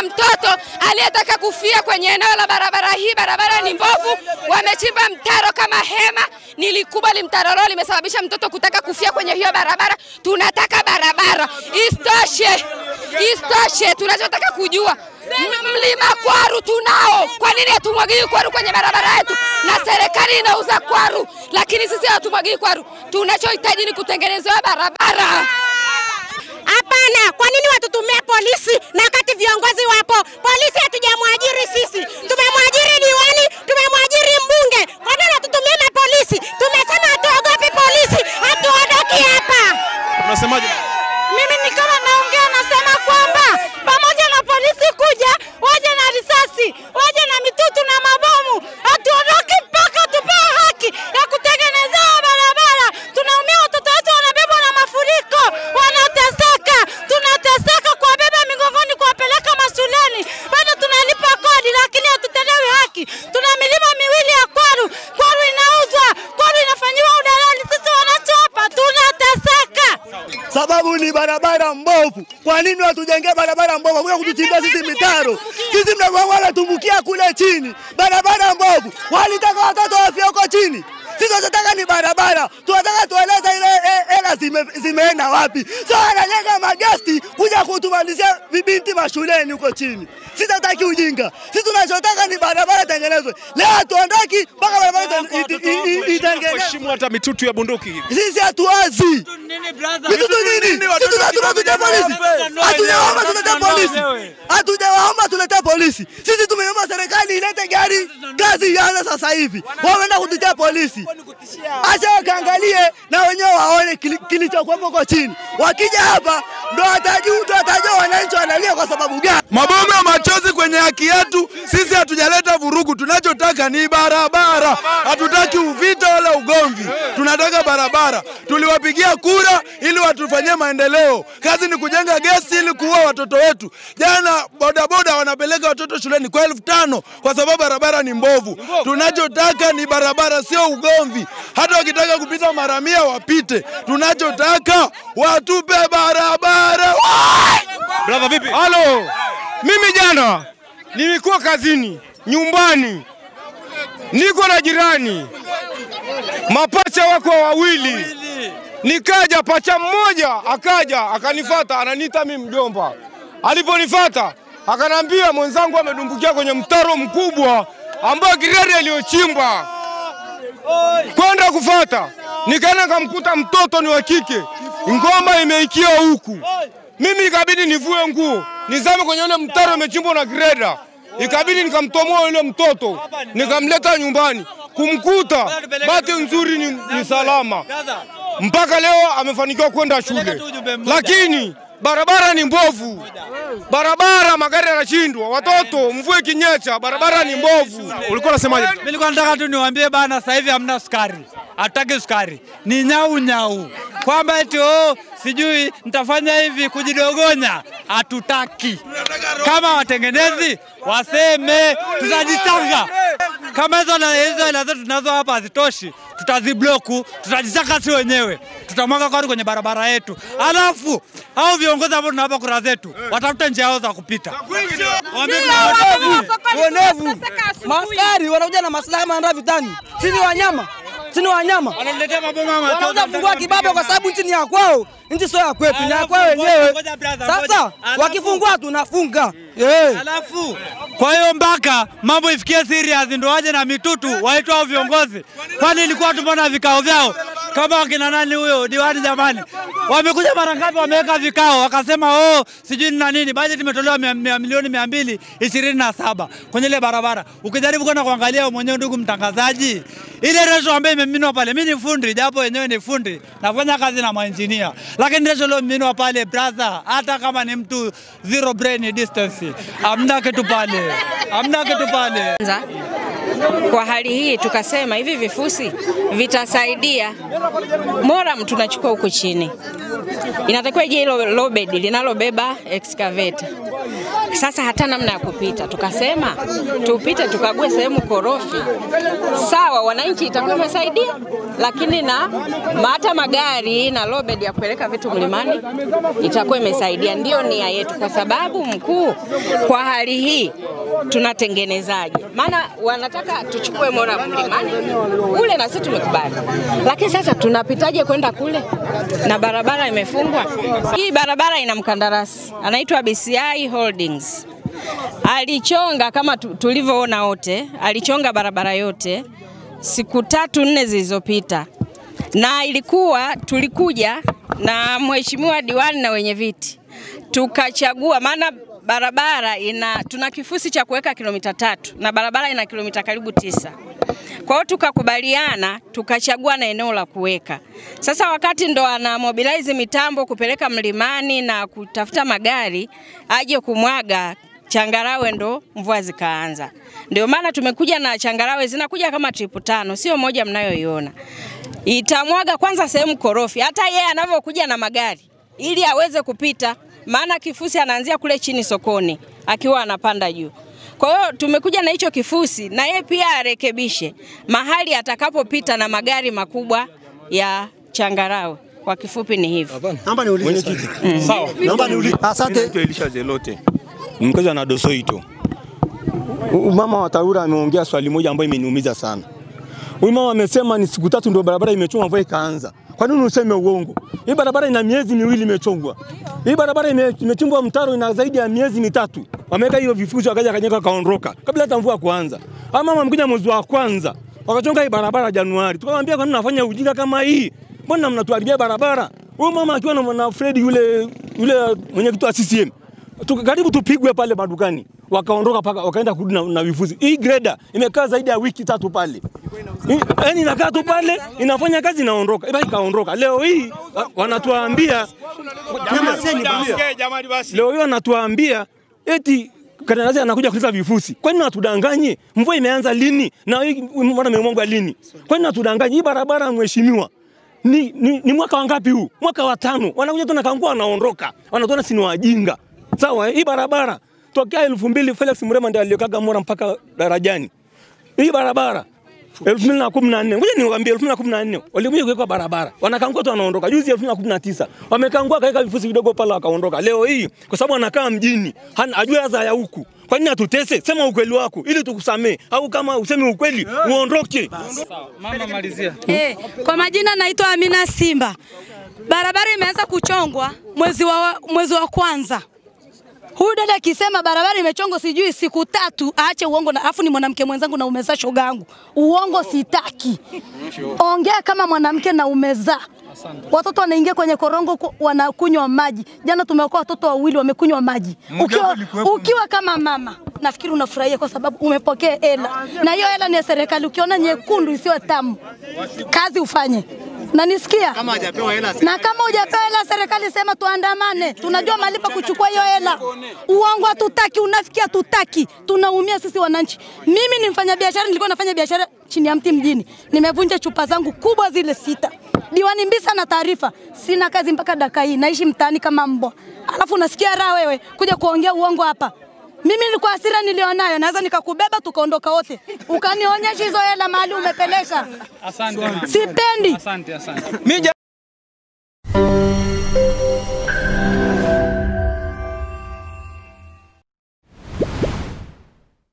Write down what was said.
Tuna mtoto aliyetaka kufia kwenye eneo la barabara hii. Barabara ni mbovu, wamechimba mtaro kama hema, nilikubali mtaro leo limesababisha mtoto kutaka kufia kwenye hiyo barabara. Tunataka barabara. Isitoshe, isitoshe tunachotaka kujua, mlima kwaru tunao. Kwa nini hatumwagii kwaru kwenye barabara yetu? Na serikali inauza kwaru, lakini sisi hatumwagii kwaru. Tunachohitaji ni kutengenezewa barabara. Hapana, kwa nini watutumie polisi na wakati viongozi wapo? Polisi hatujamwajiri sisi. Tumemwajiri diwani, tumemwajiri mbunge. Kwa nini watutumie na polisi? Tumesema hatuogopi polisi, hatuondoki hapa. Unasemaje? Mimi ni kama naongea nasema kwamba pamoja na polisi kuja, waje na risasi, waje na mitutu na mabomu, hatuondoki mpaka tupewe haki ya kutengenezewa barabara. Tunaumia, watoto wetu wanabebwa na mafuriko, wanateseka, tunateseka kuwabeba migongoni kuwapeleka mashuleni. Bado tunalipa kodi lakini hatutendewi haki. Tuna milima miwili ya kwaru, kwaru inauzwa, kwaru inafanyiwa udalali. Sisi wananchi hapa tunateseka. Sababu ni barabara mbovu. Kwa nini watujengee barabara mbovu? Kuja kutuchimbia sisi mitaro. Sisi wanatumbukia kule chini. Barabara mbovu. Walitaka watoto wafie huko chini. Sisi tunataka ni barabara. Tunataka tueleze ile hela zimeenda wapi. So wanajenga magesti kuja kutumalizia vibinti mashuleni huko chini. Sisi hatutaki ujinga. Sisi tunachotaka ni barabara tengenezwe. Leo hatuondoki mpaka barabara itengenezwe. Heshimu hata mitutu ya bunduki hivi. Sisi hatuwazi. Mitutu nini? Sisi tunataka polisi. Hatujaomba tulete polisi. Hatujaomba tulete polisi. Sisi tumeomba serikali ilete gari, kazi ianze sasa hivi. Wameenda kututia polisi. Acha wakaangalie na wenyewe waone kilichokuwa huko chini. Wakija hapa ndo watajua wananchi wanalia kwa sababu gani. Mabomu ya machozi kwenye haki yetu. Sisi hatujaleta vurugu. Tunachotaka ni barabara. Hatutaki uvita wala ugomvi. Tunataka barabara. Tuliwapigia kura ili watufanyie maendeleo. Kazi ni kujenga gesi ili kuua watoto wetu. Jana bodaboda wanapeleka watoto shuleni kwa 5,000 kwa sababu barabara ni mbovu. Tunachotaka ni barabara, sio ugomvi. Hata wakitaka kupita mara 100 wapite. Tunachotaka watupe barabara. Brother vipi? Halo. Mimi jana nilikuwa kazini, nyumbani. Niko na jirani. Mapacha wako wawili. Nikaja pacha mmoja akaja akanifuata, ananiita mimi mjomba. Aliponifuata akanambia mwenzangu amedumbukia kwenye mtaro mkubwa ambao girari aliyochimba. Kwenda kufuata, nikaenda nikamkuta mtoto ni wa kike. Ngoma imeikia huku. Mimi ikabidi nivue nguo, nizame kwenye ule mtaro umechimbwa na greda. Ikabidi nikamtomoa yule mtoto, nikamleta nyumbani. Kumkuta bahati nzuri ni salama. Mpaka leo amefanikiwa kwenda shule. Lakini barabara ni mbovu. Barabara magari yanashindwa. Watoto mvua ikinyesha barabara ni mbovu. Ulikuwa unasemaje? Mimi nilikuwa nataka tu niwaambie bana, sasa hivi hamna sukari. Hatutaki sukari. Ni nyau nyau. Kwamba eti oh sijui nitafanya hivi kujidogonya, hatutaki. Kama watengenezi waseme tutajitanga. Kama hizo hela zetu tunazo hapa hazitoshi, tutazibloku, tutajisaka si wenyewe. Tutamwaga kwaru kwenye barabara yetu. Alafu hao viongozi ambao tunawapa kura zetu watafute njia yao za kupita. Onevu. Maskari wanakuja na maslahi maana vitani. Sisi wanyama. Sisi wanyama. Wanaletea mabomu ama wanauza fungua kibaba kwa sababu nchi ni ya kwao. Nchi sio ya kwetu, ni ya kwao wenyewe. Sasa wakifungua tunafunga. Alafu kwa hiyo mpaka mambo ifikie serious ndio waje na mitutu waitwa hao viongozi. Kwani ilikuwa tumeona vikao vyao kama wakina nani huyo diwani jamani. Wamekuja mara ngapi wameweka vikao wakasema oh sijui na nini, budget imetolewa milioni 227 kwenye ile barabara. Ukijaribu kwenda kuangalia mwenyewe ndugu mtangazaji, ile ratio ambayo imeminwa pale, mimi ni fundi japo yenyewe ni fundi, nafanya kazi na maengineer, lakini ratio leo imeminwa pale brother, hata kama ni mtu zero brain distance, hamna kitu pale. Hamna kitu pale. Kwa hali hii tukasema hivi vifusi vitasaidia. Moram tunachukua huko chini. Inatakiwa ije hilo lobed linalobeba excavator. Sasa hata namna ya kupita, tukasema tupite tukague sehemu korofi. Sawa, wananchi itakuwa imesaidia, lakini na hata magari na lobed ya kupeleka vitu mlimani itakuwa imesaidia. Ndio nia yetu, kwa sababu mkuu, kwa hali hii tunatengenezaje? Maana wanataka tuchukue mora mlimani ule, na sisi tumekubali, lakini sasa tunapitaje kwenda kule na barabara imefungwa? Hii barabara ina mkandarasi anaitwa BCI Holdings. Alichonga kama tulivyoona wote, alichonga barabara yote siku 3-4 zilizopita, na ilikuwa tulikuja na mheshimiwa diwani na wenye viti tukachagua, maana barabara ina, tuna kifusi cha kuweka kilomita 3 na barabara ina kilomita karibu 9. Kwa hiyo tukakubaliana tukachagua na eneo la kuweka. Sasa wakati ndo ana mobilize mitambo kupeleka mlimani na kutafuta magari aje kumwaga changarawe, ndo mvua zikaanza. Ndio maana tumekuja na changarawe zinakuja kama trip 5, sio moja mnayoiona. Itamwaga kwanza sehemu korofi, hata yeye anavyokuja na magari ili aweze kupita, maana kifusi anaanzia kule chini sokoni akiwa anapanda juu. Kwa hiyo tumekuja na hicho kifusi na yeye pia arekebishe mahali atakapopita na magari makubwa ya changarawe. Kwa kifupi ni hivyo. Naomba niulize. Sawa. Naomba niulize. Asante. Naitwa Elisha Zelote. Mkazi na Dosoito. Mama wa TARURA ameongea swali moja ambayo imeniumiza sana. Huyu mama amesema ni siku 3 ndio barabara imechongwa mvua ikaanza. Kwa nini useme uongo? Hii barabara ina miezi 2 imechongwa. Hii barabara imechimbwa mtaro ina zaidi ya miezi 3. Wameweka hiyo vifusi wakaja kanyeka kaondoka kabla hata mvua kuanza. Ama mama amekuja mwezi wa kwanza, wakachonga hii barabara Januari. Tukamwambia kwa nini unafanya ujinga kama hii? Mbona mnatuharibia barabara? Huyu mama akiwa na Fred yule mwenyekiti wa CCM. Karibu tupigwe pale madukani. Wakaondoka paka wakaenda kurudi na vifusi. Hii grader imekaa zaidi ya wiki 3 pale. Yaani inakaa tu pale, inafanya kazi inaondoka. Ibaki kaondoka. Leo hii wanatuambia leo hii wanatuambia eti kandarasi anakuja kuleta vifusi. Kwa nini watudanganye? Mvua imeanza lini? Na hii mbona imemwagwa lini? Kwa nini watudanganye? Hii barabara mheshimiwa ni mwaka wangapi huu? Mwaka wa 5. Wanakuja tu na kangua wanaondoka. Wanatuona si ni wajinga. Sawa, hii barabara tokea 2000 Felix Mrema ndiye aliyokaga Mora mpaka darajani. Hii barabara 2014. Ngoja niwaambie 2014 walikuja kuweka barabara. Wanakangua tu wanaondoka. Juzi 2019 wamekangua kaweka vifusi vidogo pale wakaondoka. Leo hii kwa sababu anakaa mjini, hajui adha ya huku. Kwa nini atutese? Sema ukweli wako ili tukusamee, au kama usemi ukweli uondoke. Mama malizia. Kwa majina naitwa Amina Simba. Barabara imeanza kuchongwa mwezi wa kwanza. Huyu dada akisema barabara imechongwa sijui siku 3, aache uongo, na afu ni mwanamke mwenzangu na umezaa shoga yangu. Uongo sitaki. Ongea kama mwanamke na umezaa. Watoto wanaingia kwenye korongo wanakunywa maji. Jana tumeokoa watoto 2 wamekunywa maji. Ukiwa kama mama, nafikiri unafurahia kwa sababu umepokea hela. Na hiyo hela ni ya serikali. Ukiona nyekundu isiwe tamu, kazi ufanye. Na nisikia? Kama hujapewa hela na kama hujapewa hela serikali sema tuandamane. Tunajua malipo kuchukua hiyo hela. Uongo hatutaki, unafiki hatutaki. Tunaumia sisi wananchi. Mimi ni mfanyabiashara, nilikuwa nafanya biashara chini ya mti mjini. Nimevunja chupa zangu kubwa zile 6. Diwani Mbisa na taarifa, sina kazi mpaka dakika hii, naishi mtaani kama mbwa. Alafu unasikia raha wewe kuja kuongea uongo hapa. Mimi nilikuwa hasira nilionayo, naweza nikakubeba tukaondoka wote. Ukanionyesha hizo hela mahali umepeleka. Asante. Sipendi. Asante, asante.